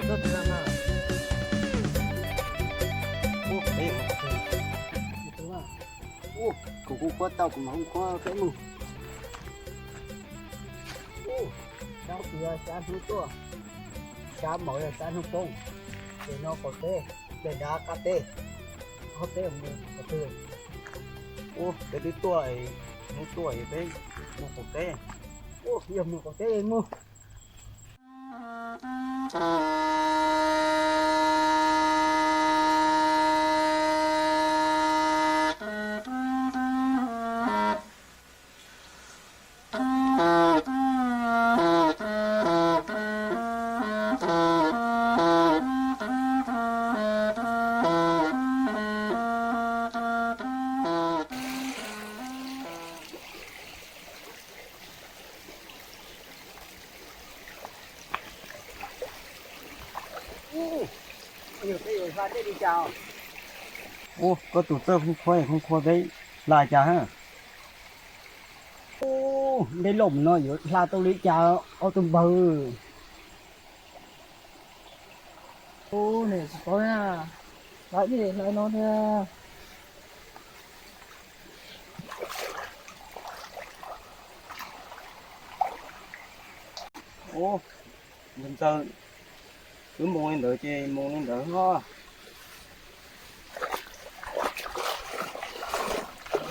Koj tus na. Ub, peb mus qhov twg? Ub, kuv kuj kuaj tau kuv mam hu kuaj peb mus. Ub, sab twg yog sab hnub tuaj, sab maum yog sab hnub poob, ces no qaum teb, ces nrad qab teb, qab teb mus qhov twg? Ub, peb twb tuaj, hnub tuaj es peb mus qaum teb. Ub, yog mus qaum teb mus. Ub, koj tus txawj khoob khuab khoob khuab peb hla cas? Ub, dej loj no yuav hla tau li cas ob tug npawg? Ub, nej tsis paub na, hla ib daim hla no thiab. Ub, ntxawg, wb mus li ntawd ces mus li ntawd os.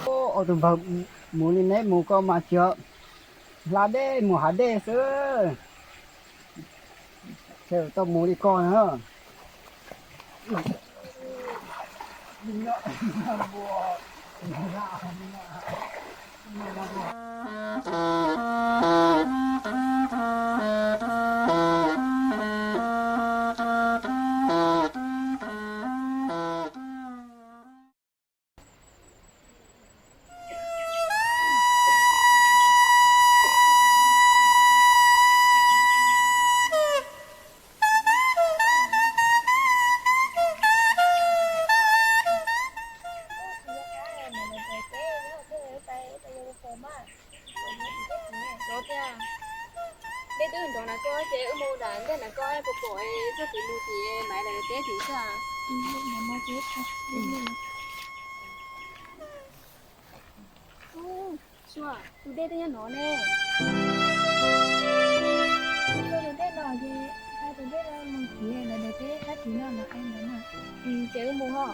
Ub, ob tug npawg, mus li neb mus koj mas tsis hla dej, mus hav dej xwb. Tau mus li koj na. Dej twb nrov na koj, ces wb mus nram ntej na koj, puas pom txoj kev mus tim Maiv lawv teb tim xwb. Tus dej twb nyob no ne. Tus dej no ces, tus dej no mus tim lawv daim teb sab tim no los es ntawd na. Ces wb mus ho.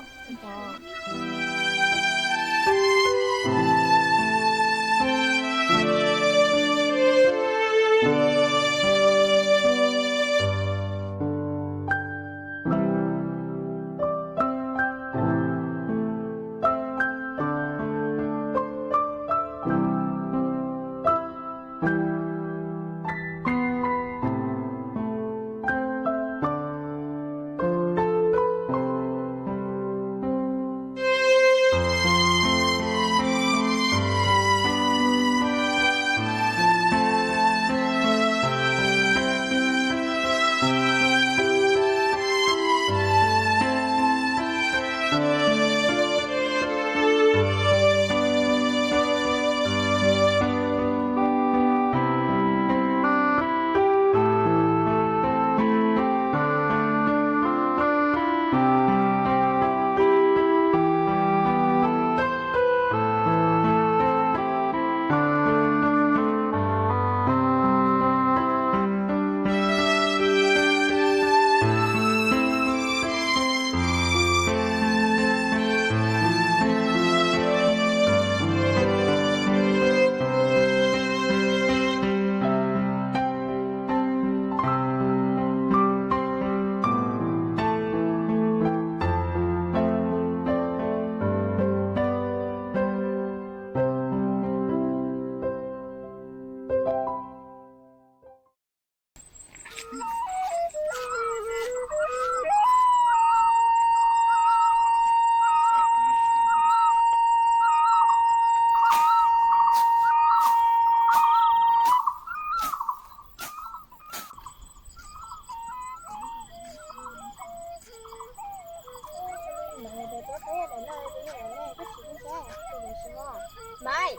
Maiv,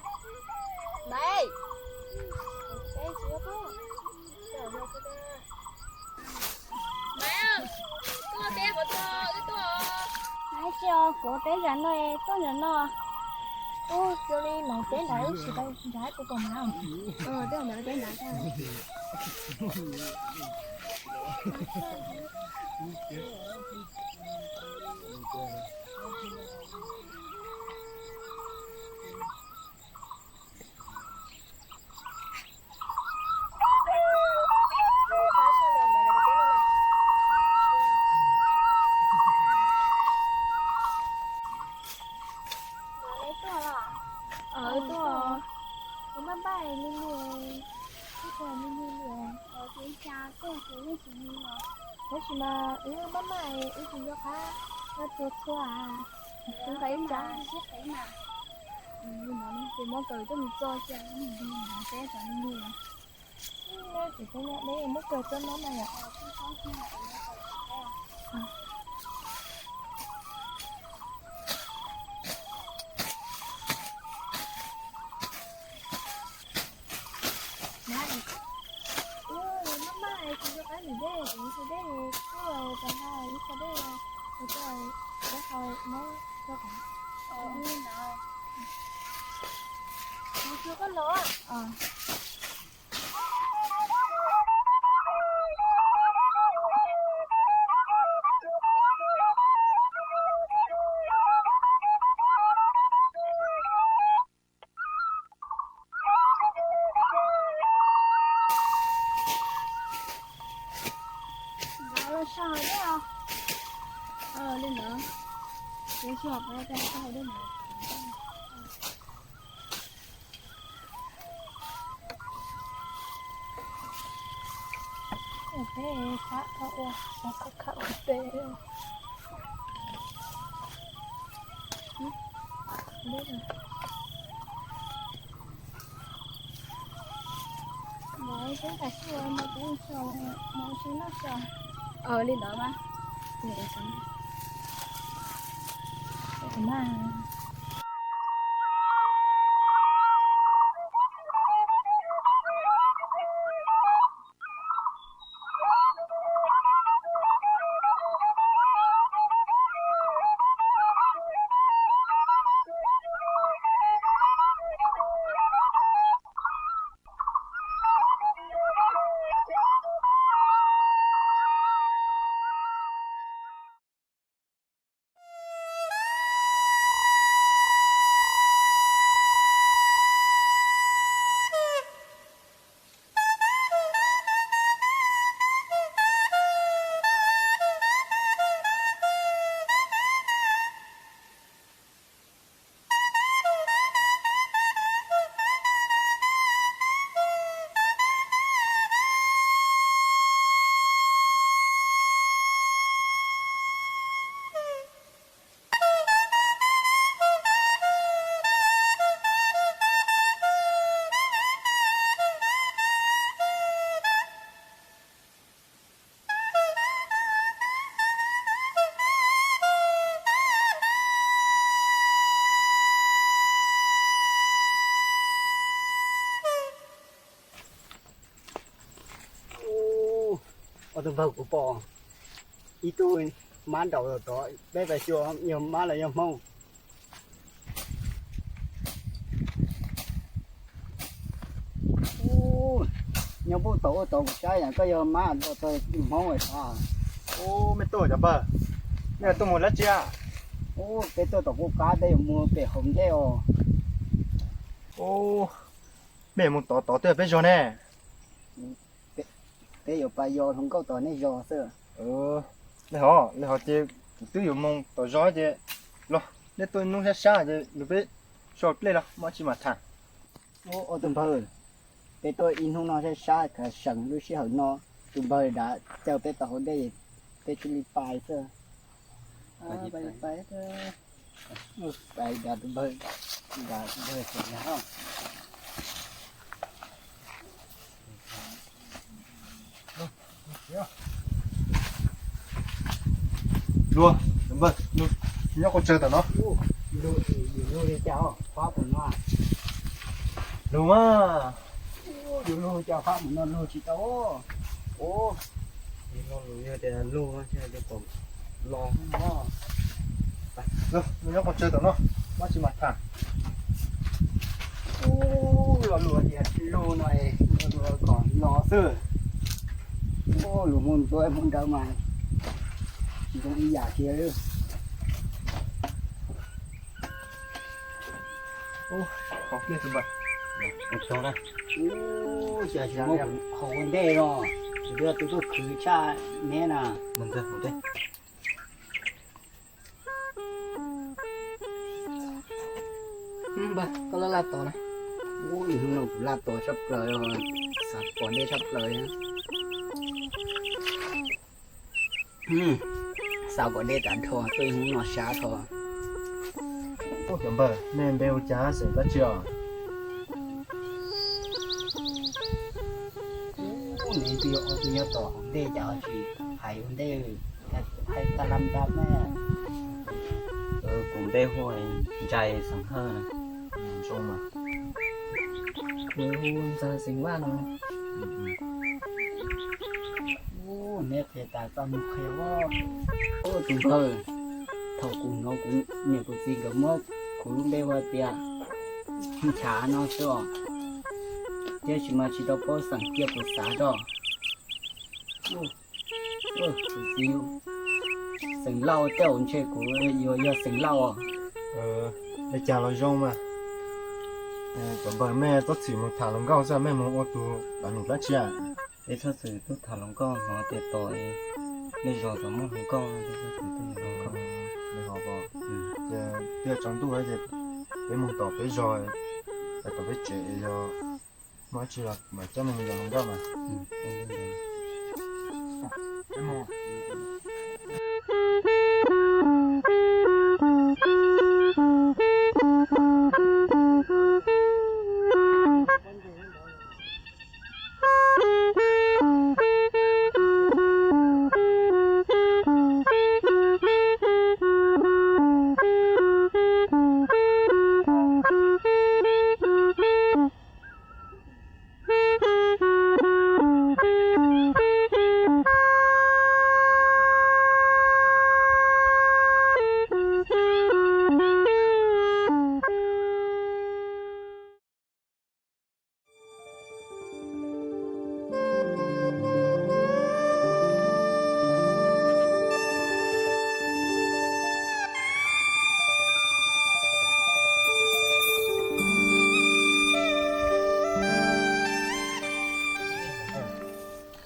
Maiv, Maiv, Ab tsi os, kuv peb nram no, tuaj nram no. Ub, cia li lawv peb nrad wb tsis tau nrad kuv pom mas. Tej ntawd peb nrad. Tuaj, tuaj, kuv maj npaj li li, ib qho li li li, ib xya tuaj ces yeej tsis li os. Tab sis mas wb maj npaj wb tsis nco qab, noj txhua txhua a, kuv nqa ib tsab. Ces muab kaw coj mus txo cia, peb cov li li. Tsis tau nyob deb muab kaw txob no na yom. Maj maj tsis nco qab nws dej, kuv nws dej kuj tag ib qho dej, kuv tau dab qhau muab rau qhov. Mus tsuag koj los. Li ntawd, li ntawd, peb khab ua, khab ua peb. Li ntawd mas. Ua tus npawg, kuv pom ib tug mab nraum tod, peb pais xyuas yog mab los yog hmoob. Nyob puag tom ub tod kuv saib yam koj yog mab los tau hmoob lawm. Ub, mej tuaj cov npawg, nej tuaj mus dab tsi? Ub, peb tuaj tom qub qab, peb yuav mus pem hauv ntej os. Ub, mej mus tod tod twg peb zog ne? Peb yuav pais yos hluas nkauj tom nej zos xwb. Li hov, li hov ces kuv twb yuav mus tom zos ces los, nej tuaj ib hnub sab sab ces nrog peb so plej los muaj tsi mam tham. Ua tus npawg, peb tuaj ib hnub no sab sab khav seem lub sij hawm no, tus npawg dav caw peb tau hauv ntej, peb cia li pais xwb. Pais dav tus npawg, dav tus npawg. Luag, npawg, nyob qhov chaw tom no. Yus lug li cas fab mus no? Lug mas. Yus lug cas fab mus no lug tsis tau. Yus lug tias lug los. Nyob qhov tsawg tom no, muaj tsis mas tham. Ub, lo lus tias lus no es lo lus kom los xwb. Ub, lus mus ntuav mus nrawv mas tsis zoo ib yam kiag li. Ub, qhov pliaj tus npawg. Ub, tsis hauv ua ntej los, tsis yog tus tuaj khwv tshaj neb na. Npawg, koj laj laj tos na. Ub, hnub no kuv laj tos tshaj plaws, xav pom dej tshaj plaws. Xav pom dej tas nrho, tuaj ib hnub no sab tho. Cov npawg, nej npe hu cas xeem dab tsi os? Ub, nws twb yog ob tug nyob tom hauv ntej cas ho tsis hais ua ntej, hais tag laj nrab na. Kuv npe hu Ntsais xeem Hawj na. Zoo mas. Kuv hu Ntxawg xeem Vaj no. Ub, neb qhia tas txaj muag qhia os. Ub, tus npawg, thaum kuv hnov kuv niam kuv txiv nkawd muab kuv lub npe hu tias Nchav no xwb os, tiam sis mas tsis tau paub xeem kiag kuv xav tso. Tus txiv xeem Lauj tej zaum ntshe kuv yuav yog xeem Lauj os. Li cas los zoo mas. Cov npawg, mej txhob txwm mus tham hluas nkauj xwb, mej mus ua tus dab num dab tsi? Peb txhob txwm tuaj tham hluas nkauj, hnov tias tom nej zos tau muaj hluas nkauj, peb txhob txwm tuaj tham hluas nkauj. Ces twb yuav tsaus ntuj ces peb mus tom peb zos, tom peb tsev, yog muaj dab tsi los mam coj nej mus yos hluas nkauj mas.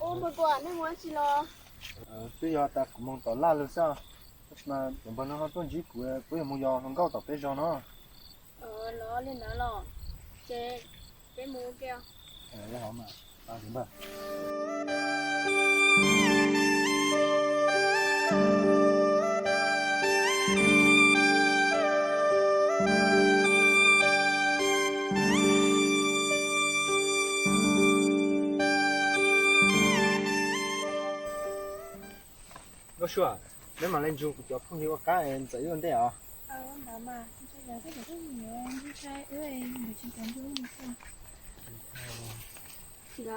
Ua, npawg Kuam, nej mus dab tsi los? Twb yog tas kuv mus tom laj lug xwb, tab sis mas cov npawg no ho tuaj ntsib kuv, kuv yuav mus yos hluas nkauj tom peb zos no. Los li ntawd los, ces peb mus ua ke. Nkauj Sua, neb mam li nrug kuv cov phooj ywg ua qab es ntxawm wb ua ntej os. Nkawd yog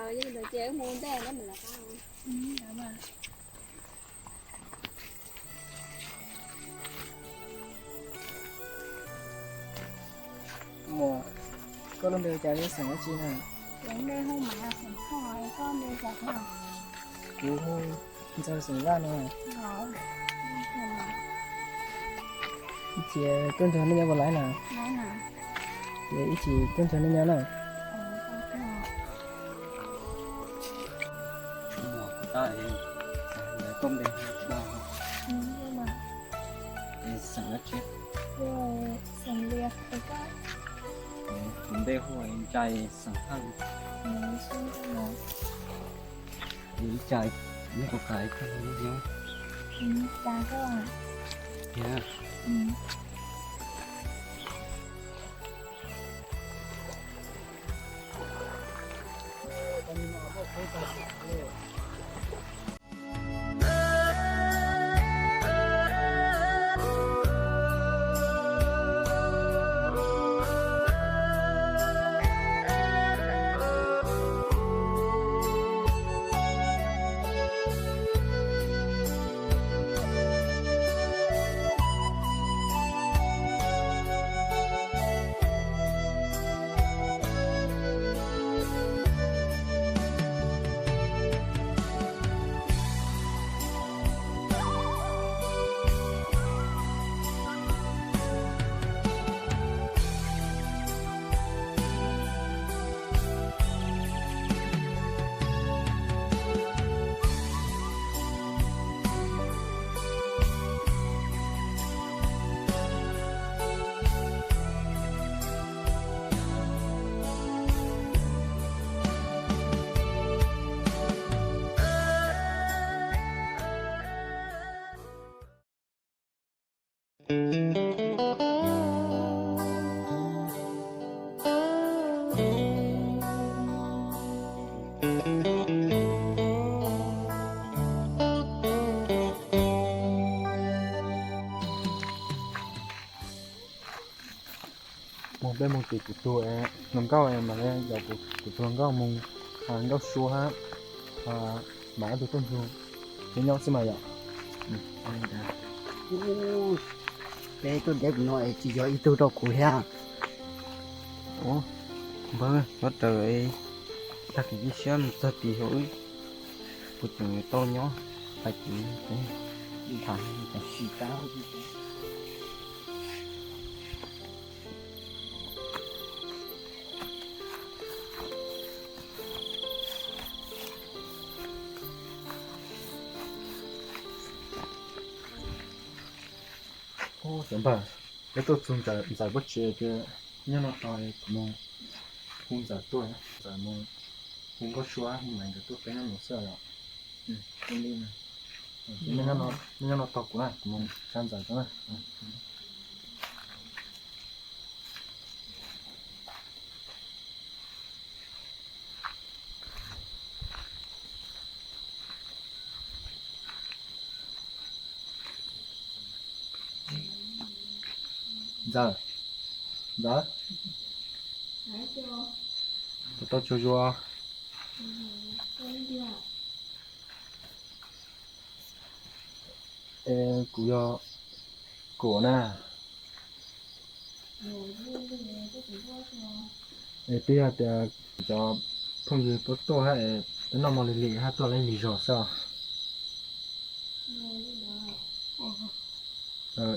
li ntawd ces wb mus ua ntej, neb mam lawv qab. Muam, koj lub npe cas, yog xeem dab tsi na? Kuv npe hu Maiv, xeem Thoj, koj npe cas na? Kuv hu Ntxawg xeem Vaj no. Ib chim tuaj nrog nej nyob puas laib na? Ces ib chim tuaj nrog nej nyob na. Kuv npe hu Ntsais xeem Hawj. Ib tsam nej puas kam ib pliag nyob? Peb mus tim kuv tus hluas nkauj, mas yaum kuv tus hluas nkauj mus nkauj sua hab, mas ob tug tuaj nrug peb nyob xwb mas yom. Peb tuaj deb kuv no es tsis yog ib tug rau kuv thiab. Npawg, nyob raws tag kis ib siab mus txog tim hauv wb, kuv tseem yuav tau nyob hais kwv tham. Ub, cov npawg, peb tuaj txug ntxawm puab tsev, nyob no tog kuv mus hu ntxawm tuaj, ntxawm mus hu nkauj sua, hu maiv nkawd tuaj peb nyob no xwb os. Nej nyob no tos kuv na, kuv mus tsa ntxawm tso na. Ntxawm, ntxawm, puas tau tsaug zug? Es kuv yog Kuam na. Es twb yog tias cov phooj ywg puab tuaj hab es peb noj mov lig lig hab tuaj lawm lig zog xwb os.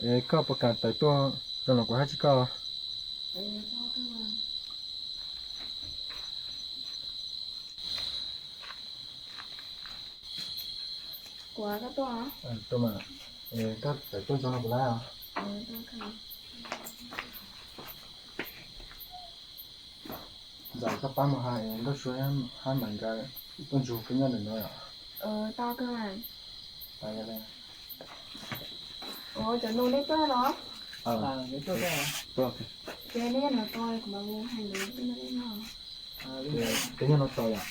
Es koj puas kam tawm tuaj zoo los kuv hab tsis koj? Koj tawm tuaj zoo los kuv lab. Ntxawm, koj pab mus has nkauj sua hab maiv nkawd tuaj nrug peb nyob ntawm no os. Ua cov nus nej tuaj no. Ces nej nyob no tos kuv mam mus hais lawv. Peb nyob no tos yom.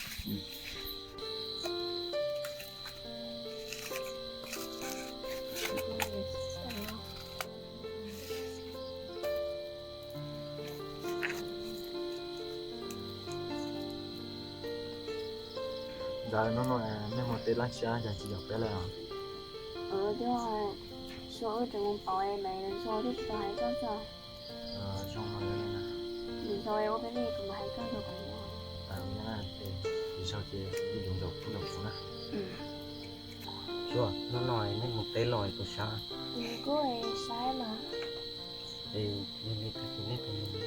Ntxawm, hnub no nej mus teb laj siab yog tsis yaum peb lawm os? Suav wb tseem mus pauv maiv lawv zog thiab tsis tau hais koj xwb. Zoo no, lwm zaus ua peb li kuv mam hais koj rau kom nyob. Ua li na, lwm zaus ces ib zaug kuv nrog kuv na. Suav, hnub no nej mus teb los puas sab? Kuj sab mas. Es yog li tag kis nej puas mus?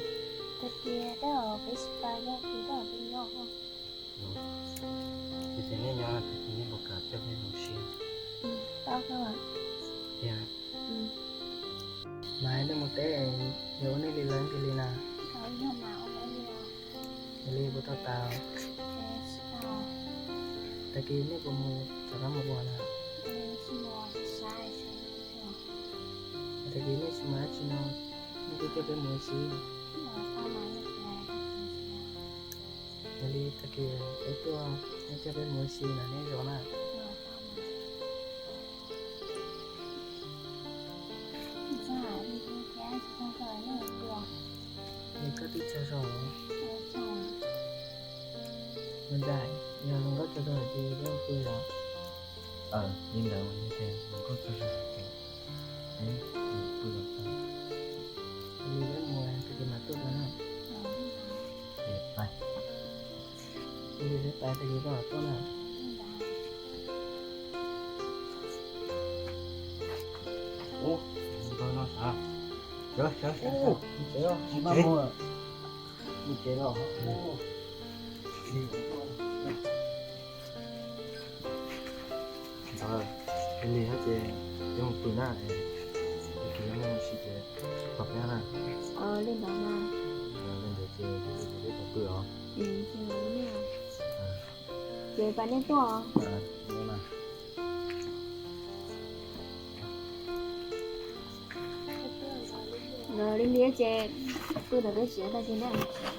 Tag kis tej zaum peb sib pab nyob, tag kis tej zaum peb nyob. Yog tias nej nyob tag kis nej puas kam coj peb mus ua si? Tiag. Mas nej mus teb yog ua nej li lawv kiag li na. Yog li puas tau tas? Tag kis nej puas mus rov qab mus ua na? Tag kis nej tsis mus dab tsi no, nej kuj coj peb mus ua si. Yog li tag kis peb tuaj, nej coj peb mus ua si ntawm nej zos na. Nws koj twb tsaug zog los? Ua ntej, yog hluas nkauj tsaug zog ces peb pw los? Li ntawd, yog hluas nkauj tsaug zog ces peb pw los tau. Li peb mus tag kis mam tuaj tau na. Li peb pais tag kis koj mam tuaj na. Ub, nkauj no sav. Sawv, sawv, sawv, sawv. Mus tsev los. Ntxawm, li no ces peb mus pw na, tag kis nej mus ua si ces tos peb na. Li ntawd mas. Li ntawd ces peb pw os. Ces pab nej tuaj os. Li ntawd ces pw ntawm peb tsev tag kis nej mus tsev.